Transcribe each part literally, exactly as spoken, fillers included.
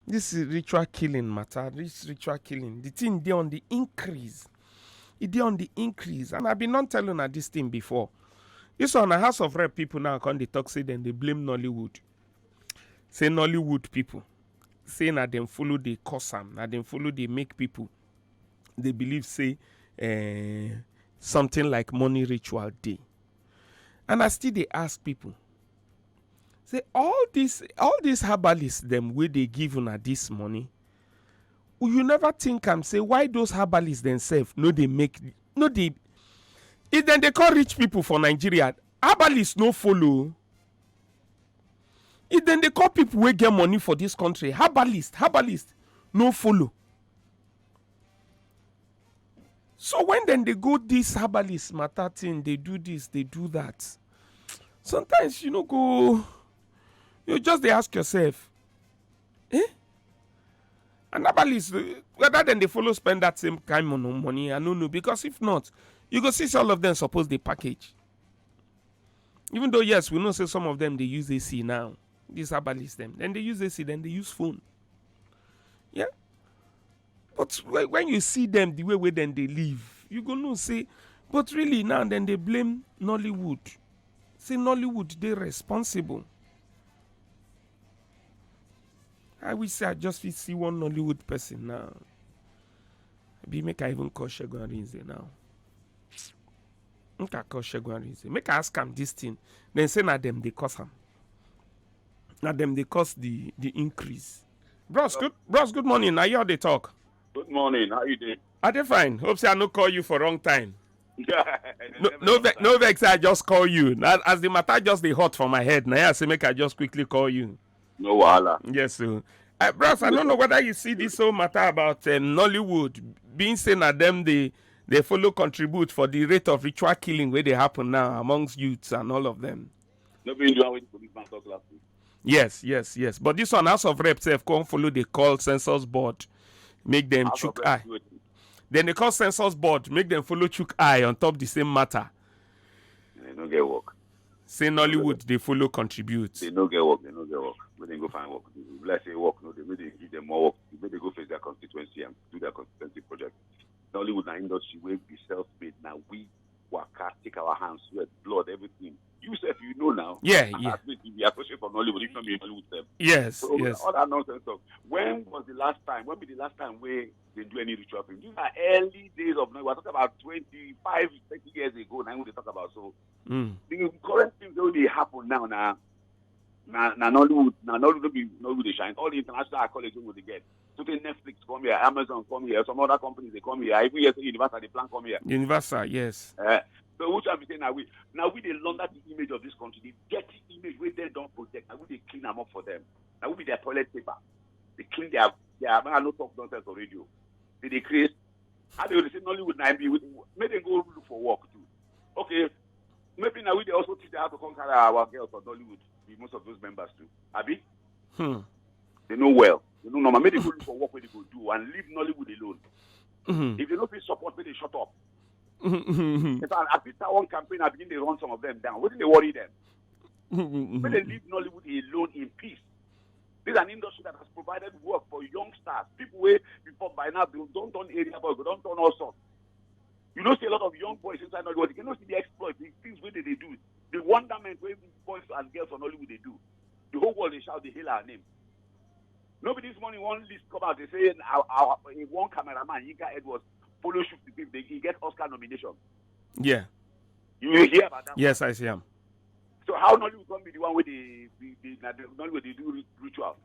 This is ritual killing matter. This ritual killing, the thing dey on the increase. E dey on the increase, and I been don tell una this thing before. This one na House of Rep people now come dey talk say dem dey blame Nollywood. Say Nollywood people, say na dem follow dey cause am, na dem follow dey make people dey believe say eh, something like money ritual dey. And I still dey ask people, say all these all these herbalists dem wey dey give una this money, you never think am say why those herbalists themselves no dey make, no dey, if dem dey call rich people for Nigeria, herbalists no follow. If dem dey call people wey get money for this country herbalist, herbalist no follow. So when dem dey go this herbalist matter thing, dey do this, dey do that, sometimes you no go, you just dey ask yourself, eh? And herbalist, eh, whether dem dey follow spend that same kind mon- money, I no know, because if not, you go see say all of them suppose dey package. Even though, yes, we know say some of them dey use A C now. These herbalists dem, then they use A C, then they use phone. Yeah. But when, when you see them, the way wey dem dey live, you go know say, but really now, then they blame Nollywood. Say Nollywood dey responsible. I wish say I just fit see one Nollywood person now. Be make I even call Segun Arinze now. Make I call Segun Arinze. Make I ask am this thing. Then say na dem dey cause am. Na dem dey cause the the increase. Bros, good bros, good morning. Na you dey talk. Good morning. How you doing? I dey fine. Hope say I no call you for wrong time. No, no, ve- no vex. I just call you. Now, as the matter just dey hot for my head, now I say make I just quickly call you. No wahala. Yes, sir. Uh, bros, I don't know whether you see this whole matter about um, Nollywood being saying that them they they follow contribute for the rate of ritual killing where they happen now amongst youths and all of them. No be the one wey the policeman talk last week. Yes, yes, yes. But this one, House of Reps, have come follow. They call census board, make them House of chook Reps eye. do wetin? Then they call census board, make them follow chook eye on top the same matter. They no get work. Say Nollywood, they follow contribute. They no get work. They no get work. When they go find work, they go like say work no. They make they give them more work. Make they go face their constituency and do their constituency project. Nollywood na industry wey be self-made. Now we waka, take our hands, sweat, blood, everything. You sef, you know now. Yeah, yeah. At least we are pushing for Nollywood, if not be Nollywood sef. Yes, So yes. all that nonsense talk. When was the last time? When be the last time wey they do any ritual thing? These are early days of Nollywood. We're talking about twenty-five, thirty years ago. Now we dey talk about so Mm. the current things wey dey happen now na na na Nollywood, na Nollywood no be Nollywood dey shine. All the international accolades wey we dey get. So say Netflix come here, Amazon come here, some other companies dey come here. I even hear say Universal dey plan come here. Universal, yes. Uh, so which one be say na we na we dey launder the image of this country, the dirty image wey dem don project. Na we dey clean am up for them. Na we be their toilet paper. They clean their their man no talk nonsense for radio. They dey create. How they go dey say Nollywood na be make dem go look for work too. Okay, maybe na we dey also teach them how to come carry our girls for Nollywood. Be most of those members too. Abi Hmm. they know well. They know normal. Make they go look for work wey they go do and leave Nollywood alone. Mhm. If they no fit support, make they shut up. Mhm. In fact, I fit start one campaign. I begin dey run some of them down. Wetin dey worry them? Make they Mhm. leave Nollywood alone in peace. This is an industry that has provided work for youngsters, people wey before by now they don turn area boy, go don turn all sorts. You know, see a lot of young boys inside Nollywood. You know, see the exploit, the things wey they dey do, the wonderment wey boys and girls from Nollywood dey do. The whole world dey shout, dey hail our name. No be this morning one list come out, they say our, our one cameraman, Yinka Edwards, follow shoot the film. They, he get Oscar nomination. Yeah. You will hear about that. Yes, I see him. So how Nollywood come be the one wey dey, dey, dey, na the Nollywood dey do ri- ritual?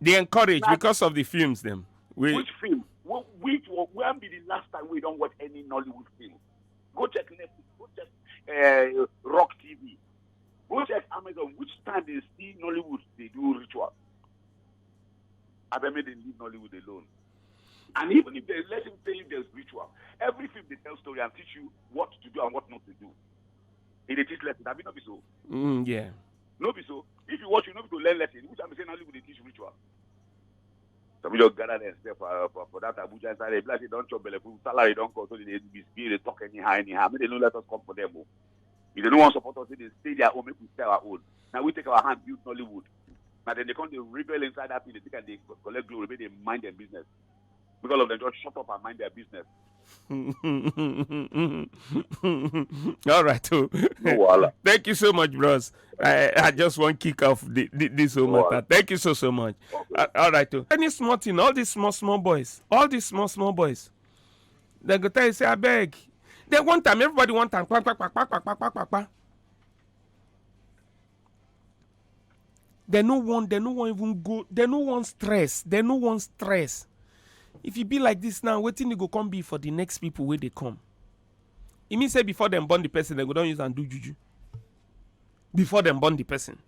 They encourage Like- because of the films them. We Which film? Wh- Which one? When be the last time we don watch any Nollywood film? Go check Netflix. Go check uh, Rock T V. Go check Amazon. Which time they see Nollywood they do ritual? I bet me they leave Nollywood alone. And even if they let him say if there's ritual, every film they tell story and teach you what to do and what not to do. It dey teach lesson. Abi no be so? Mm, yeah. No be so. If you watch, you no be to learn lesson. Which time they say Nollywood they teach ritual? Some people just gather themselves for, for, for that Abuja inside. They be like they don chop belle full, salary don come, so they dey misbehave, they talk anyhow, anyhow. Make they no let us come for them. Oh. If they no want support us, say they stay their own, make we stay our own. Now we take our hand build Nollywood. Na dem dey come dey rebel inside that thing, dey think and dey collect glory, make dem mind dem business. Make all of them just shut up and mind their business. All right, oh. No wahala. Thank you so much, bros. I, I just want kick off the, the, this whole Wow. Matter. Thank you so, so much. Uh, all right, oh. Any small thing, all these small, small boys, all these small, small boys, they go tell you, say, I beg. They want time. Everybody want time. Kpa, kpa, kpa, kpa, kpa, kpa, kpa, kpa. They no want, they no want even go, they no want stress, they no want stress. If you be like this now, wetin e go come be for the next people wey dey come? E mean say before dem born the person, dem go don use am do juju. Before dem born the person.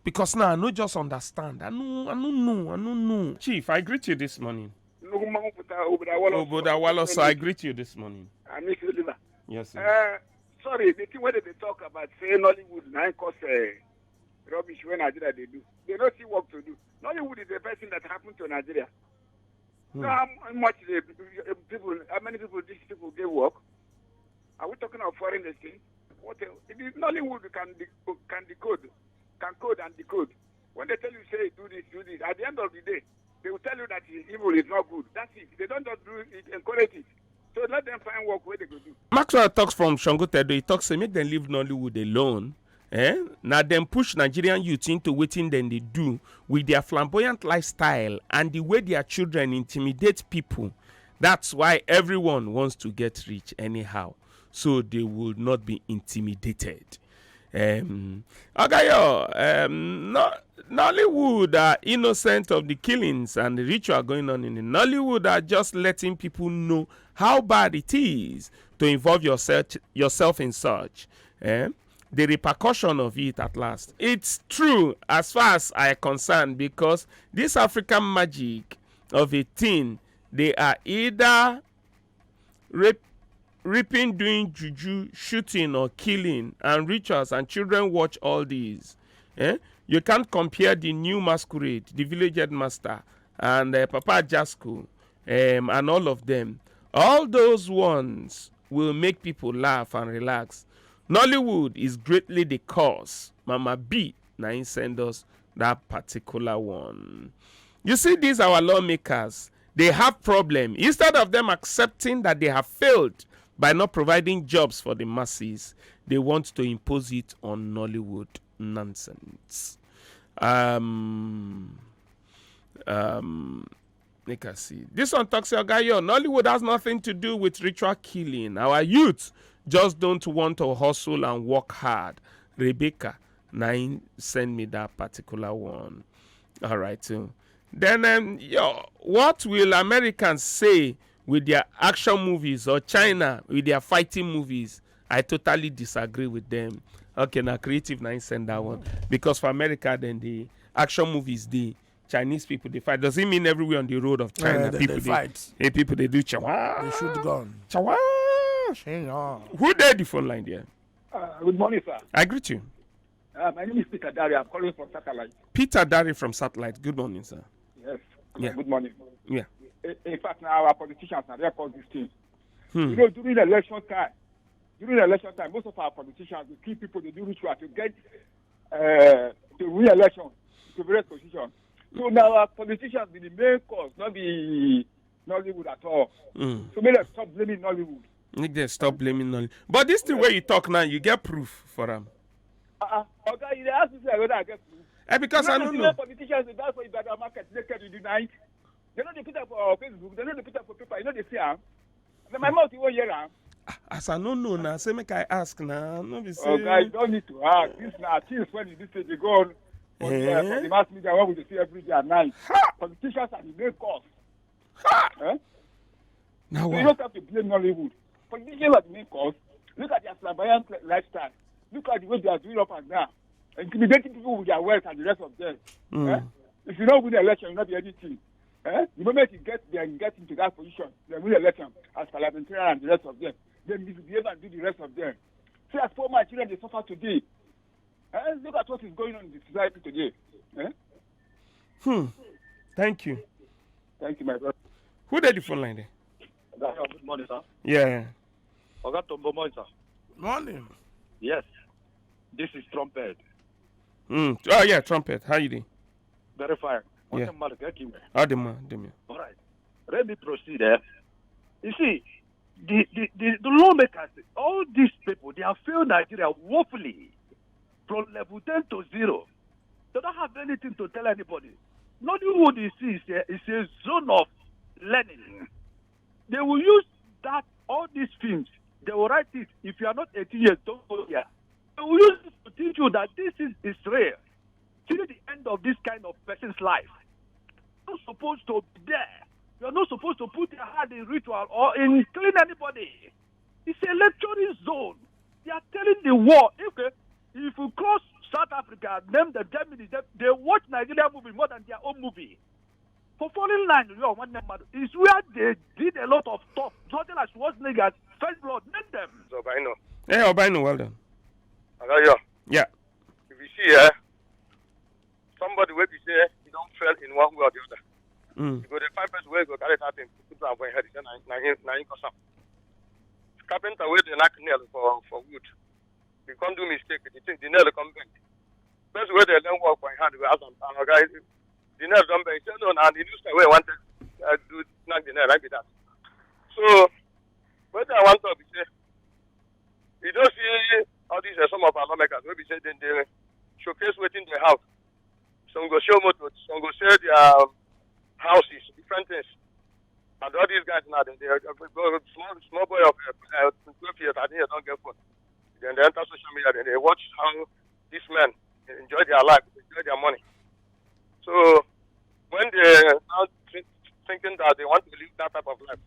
Because now I no just understand. I no, I no know, I no know. Chief, I greet you this morning. Nnukwu mmanwụ pụta obodo awọrọ. Obodo Awolowo, so I greet you this morning. Amisi Oliver. Yes, sir. Uh, sorry, the thing wey dem dey talk about say Nollywood na im cause uh, rubbish wey Nigeria dey do. They no see work to do. Nollywood is the best thing that happened to Nigeria. Hmm. Now, how much the people, how many people these people get work? Are we talking of foreign exchange? What else? It is Nollywood can de- can decode, can code and decode. When they tell you say do this, do this, at the end of the day, they will tell you that evil is not good. That's it. They don't just do it, encourage it. So let them find work where they go do. Maxwell talks from Shango Tedo. He talks say make dem leave Nollywood alone. Eh? Now dem push Nigerian youth into wetin dem dey do with their flamboyant lifestyle and the way their children intimidate people. That's why everyone wants to get rich anyhow, so they will not be intimidated. Um, Ogayo, um, no, Nollywood are innocent of the killings and the ritual going on in the Nollywood are just letting people know how bad it is to involve yourself yourself in such. Eh? The repercussion of it at last. It's true as far as I concern because this African magic of a thing, they are either rape, raping, doing juju, shooting or killing, and rituals, and children watch all these. Eh? You can't compare the new masquerade, the village headmaster, and uh, Papa Jasco, um, and all of them. All those ones will make people laugh and relax. Nollywood is greatly the cause. Mama B, na him send us that particular one. You see, these our lawmakers, they have problem. Instead of them accepting that they have failed by not providing jobs for the masses, they want to impose it on Nollywood. Nonsense. Um, um, make I see. This one talks, Ogayo, Nollywood has nothing to do with ritual killing. Our youth just don't want to hustle and work hard. Rebecca, na him send me that particular one. All right, so then um, yo, what will Americans say with their action movies or China with their fighting movies? I totally disagree with them. Okay, now creative na him send that one because for America, then the action movies, the Chinese people they fight. Does it mean everywhere on the road of China Eh, they, people they they, fight. Hey, people they do chawa They shoot gun. chawa? Shit, yeah. Who dey the phone line there? Uh, good morning, sir. I greet you. Uh, my name is Peter Dari. I'm calling from Satellite. Peter Dari from Satellite. Good morning, sir. Yes. Yeah. Good morning. Yeah. In, in fact, now our politicians are there cause this thing. Hmm. You know, during election time, during election time, most of our politicians they kill people, they do ritual to get uh, to re-election to various positions. So now our politicians be the main cause, not the Nollywood at all. Mm. So make them stop blaming Nollywood. Make them stop blaming Nollywood. But this thing where you talk now, you get proof for them. Uh-uh. Okay, you dey ask me say whether I get proof. Eh, because I You don't see know. Politicians dey dance for Ibadan market naked in the night. They no dey put am for Facebook. They no dey put am for paper. You no dey see am. Na my mouth you wan hear am. As I no know now, say make I ask now. No be say. Oga, you don't need to ask. This na things when this thing dey go on for, the, Eh? for the mass media wey we dey see every day at night. Politicians are the main cause. Eh? Now So you what? don't have to blame Nollywood. Politicians are the main cause. Look at their flamboyant li- lifestyle. Look at the way they are doing up and down. Intimidating people with their wealth and the rest of them. Mm. Eh? If you don't win the election, you not be anything. Eh? The moment you get there, you get into that position, they win the election as parliamentarian and the rest of them. Then misbehave and do the rest of them. See as poor Nigerians they suffer today. Eh? Look at what is going on in the society today. Eh? Hmm. Thank you. Thank you, my brother. Who dey the phone line there? Oga, good morning, sir. Yeah. Oga Tombo, morning, sir. Morning. Yes, this is Trumpet. Mm. Oh, yeah, Trumpet. How you doing? Very fine. Yeah. Welcome, Malik. Thank you, man. Adema, Adema. All right. Let me proceed there. You see, the, the, the, the lawmakers, all these people, they have failed Nigeria woefully from level ten to zero. They don't have anything to tell anybody. Nollywood, you see, is a, is a zone of learning. They will use that, all these films, they will write it. If you are not eighteen years, don't go there. They will use it to teach you that this is Israel. Till the end of this kind of person's life. You're not supposed to be there. You're not supposed to put your hand in ritual or in killing anybody. It's a lecturing zone. They are telling the world, if, if you cross South Africa, name the Germany, they, they watch Nigerian movie more than their own movie. For falling line, you are one man. It's where they did a lot of stuff. Something like Schwarzenegger, First Blood, name them. So, I know. Hey, Obino, well done. Hello, yeah. Yeah. If you see, eh, somebody will be say you don't fail in one way or the other. Mm. You go the five person where you go carry that thing, put am for your head, say na na him na him cause am. Carpenter wey dey knack nail for for wood, he come do mistake, the thing the nail come bend. Person wey dey learn work for him hand go ask am, and oga, the nail don bend. He say no, na the new style wey he wanted uh, do knack the nail, like be that. So wetin I wan talk be say you don see all these uh, some of our lawmakers wey be say dem dey showcase wetin dem have. Some go show motor, some go sell their um, houses, different things. And all these guys now, they, they uh, small, small boy of uh, uh, twelve years, I think they don't get phone. Then they enter social media, then they watch how these men enjoy their life, enjoy their money. So when they now think, thinking that they want to live that type of life,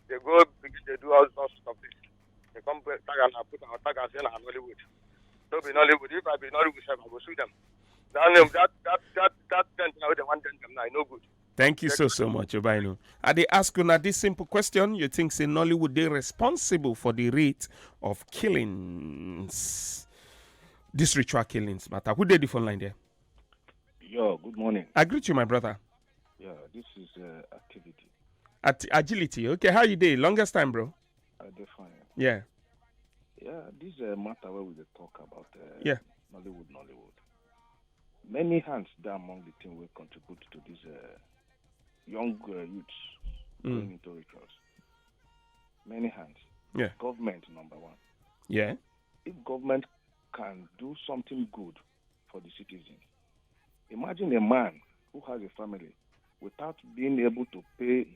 they go begin they do all sorts of things. They come put- tag and put our tag and say na Nollywood. No be Nollywood. If I be Nollywood, sef, I go sue them. That name, that that that that thing now they want them now, e no good. Thank you so so much, Obino. I dey ask una this simple question: you think say Nollywood dey responsible for the rate of killings, this ritual killings matter? Who dey the phone line there? Yo, good morning. I greet you, my brother. Yeah, this is uh, activity. At agility. Okay, how you dey? Longest time, bro. I dey fine. Yeah. Yeah, this uh, matter where we dey talk about uh, Yeah. Nollywood, Nollywood. Many hands dey among the thing wey contribute to these uh, young uh, youths Mm. going into rituals. Many hands. Yeah. Government number one. Yeah. If government can do something good for the citizens, imagine a man who has a family without being able to pay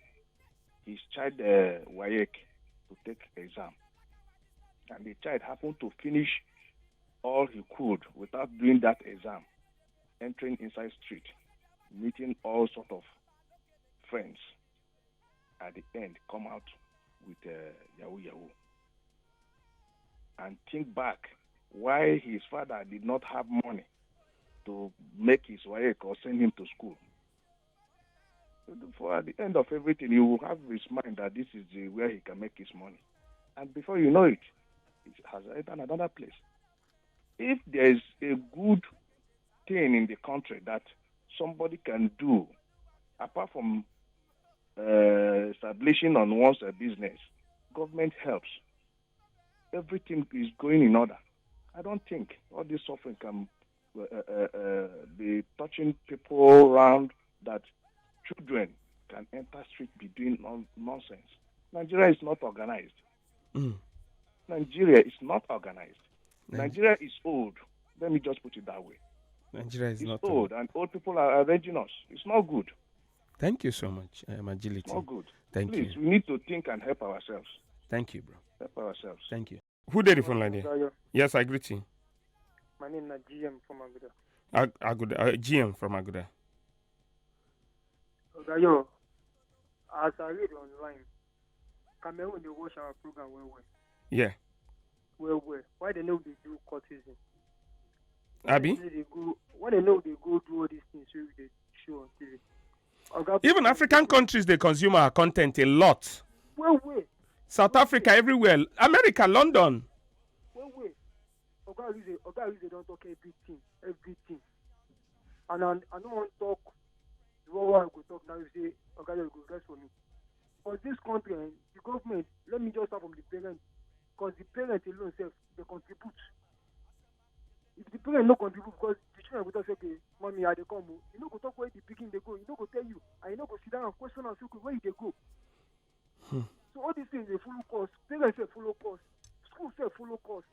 his child uh, WAEC to take exam, and the child happened to finish all he could without doing that exam, entering inside street, meeting all sort of friends, at the end come out with uh, yahoo yahoo. And think back why his father did not have money to make his WAEC or send him to school. For at the end of everything, he will have his mind that this is the, where he can make his money. And before you know it, it has entered another place. If there is a good thing in the country that somebody can do, apart from uh, establishing on one's uh, business, government helps. Everything is going in order. I don't think all this suffering can uh, uh, uh, be touching people around that children can enter street be doing non- nonsense. Nigeria is not organized. Mm. Nigeria is not organized. Nigeria is old. Let me just put it that way. Nigeria is it's not old, and old people are arranging us. It's not good. Thank you so much, um, Agility. Not good. Thank Please, you. We need to think and help ourselves. Thank you, bro. Help ourselves. Thank you. Who did the phone line there? Yes, I greet you. My name is G M from Aguda. Ag- Aguda uh, G M from Aguda. Ogayo, as I read online, Cameroon dey watch our program well well. Yeah. Well well. Why they no dey do courtism? Abi? Why they no dey go, why they no dey go do all these things wey we dey show on T V? Oga Even African countries dey consume our content a lot. Well well. South Africa, everywhere. America, London. Well well. Oga Rize, Oga Rize don talk everything, everything. And I, I no wan talk the one wey I go talk now, you say Oga Rize go vex for me. For this country, eh, the government, let me just start from the parent, because the parent alone sef dey contribute. If the parent no contribute, because the Children go talk say, "Okay, mommy, I dey come o." You no go talk where the pikin dey go. You no go tell you, and you no go sit down and question am say, "Okay, where you dey go?" So all these things dey follow cost. Parents dey follow cost. School dey follow cost.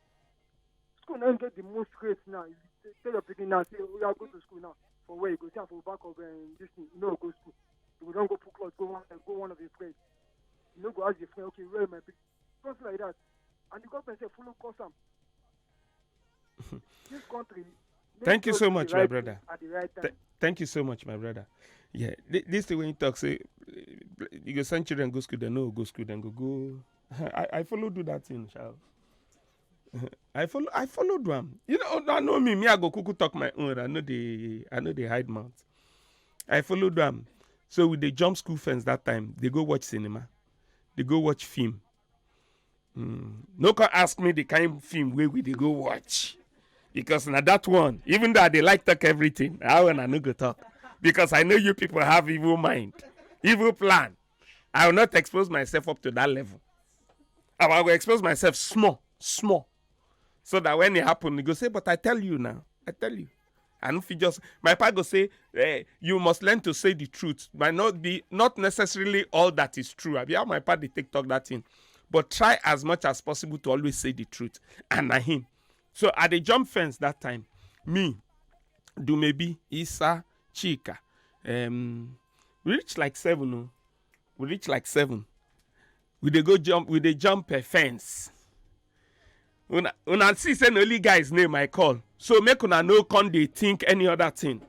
School now get the most rate now. If you tell your pikin now, say, "Oh, you go to school now." For where you go? Say, "For back of, um, this thing." You no go school. You go don go put cloth, go one, go one of your friends. You no go ask your friend, "Okay, where my pikin?" Something like that. And the government say, "Follow cost am." This country. Thank you so much, my brother. At the right time. Th- thank you so much, my brother. Yeah, th- this thing when you talk, say, you go send children go school, they no go school, then go go. I, I follow do that thing, shall. I follow, I follow do am. You know, I know me, me, I go cuckoo talk my own. I know they, I know they hide mouth. I follow do am. So with the jump school fence that time, they go watch cinema, they go watch film. Mm. No come ask me the kind film where we they go watch. Because now that one, even though they like talk everything, I wanna no go talk. Because I know you people have evil mind, evil plan. I will not expose myself up to that level. I will expose myself small, small. So that when it happen, you go say, "But I tell you now, I tell you." And if you just, my pa go say, eh, "You must learn to say the truth." Might not be, not necessarily all that is true. I be how my pa dey take talk that thing. But try as much as possible to always say the truth. And na him. So I dey jump fence that time. Me, Dumebi, Isa, Chika. Um, we reach like seven. Oh. We reach like seven. We dey go jump, we dey jump a fence. Una, una see say na only guys name I call. So make una no come dey think any other thing.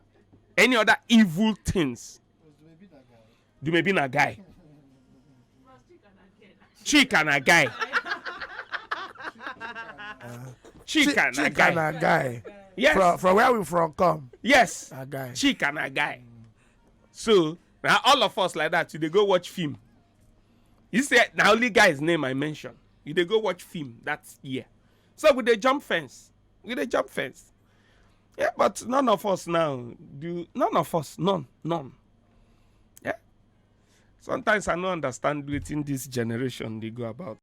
Any other evil things. Dumebi na guy. Chika na guy. Chika na guy. Chika na guy. Yes. From, from where we from come? Yes. A guy. Chika na guy. So now all of us like that, you dey go watch film. You say na only guys name I mention. You dey go watch film that year. So we dey jump fence. We dey jump fence. Yeah, but none of us now do, none of us, none, none. Yeah. Sometimes I no understand wetin this generation dey go about.